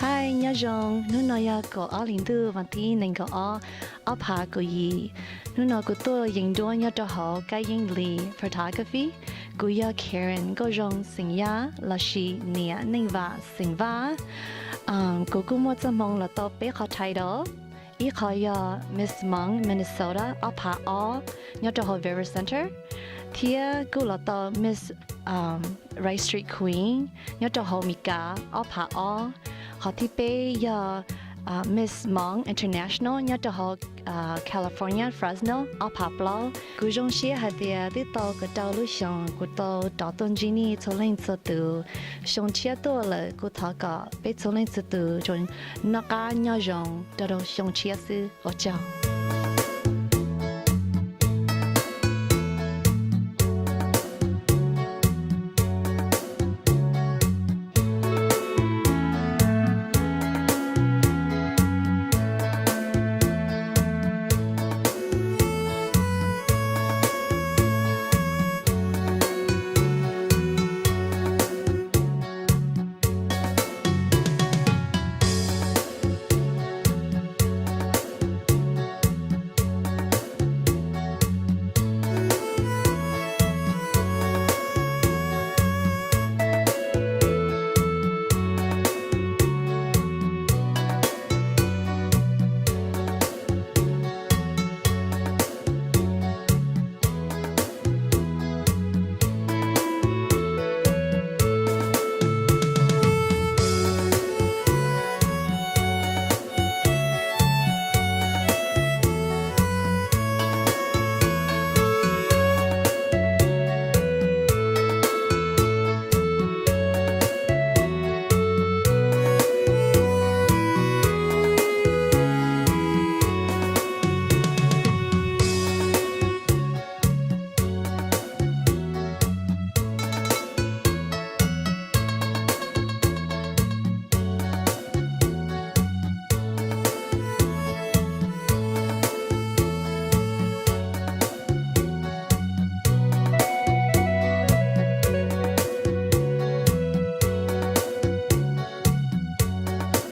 Hi, nyob zoo, hnub no yog kaum ob hlis ntuj vas thib nees nkaum ob, ob phav kaum yim. Hnub no kuv tuaj yees duab nyob rau hauv Kab Yeej Lis Photography. Kuv yog Karen Nkauj Zoo xeem Yaj lossis niam Neej Vam xeem Vaj. Kuv kuj muaj txoj hmoo los tau peb qhov title. Ib qho yog Miss Hmong Minnesota ob phav ob nyob rau hauv Veru Center, thiab kuj los tau Miss Rice Street Queen nyob rau hauv Mes Kas ob phav ob. Qhov thib peb yog Miss Hmong International nyob rau hauv California Fresno ob phav plaub. Kuv zoo siab hais tias twb tau kaum rau lub xyoos kuv tau rov tuaj ntsib nej txhua leej txhua tus. Xyoo tshiab tuaj lawm, kuv thov kom peb txhua leej txhua tus tsuas noj qab nyob zoo rau rau xyoo tshiab xwb. Ua tsaug.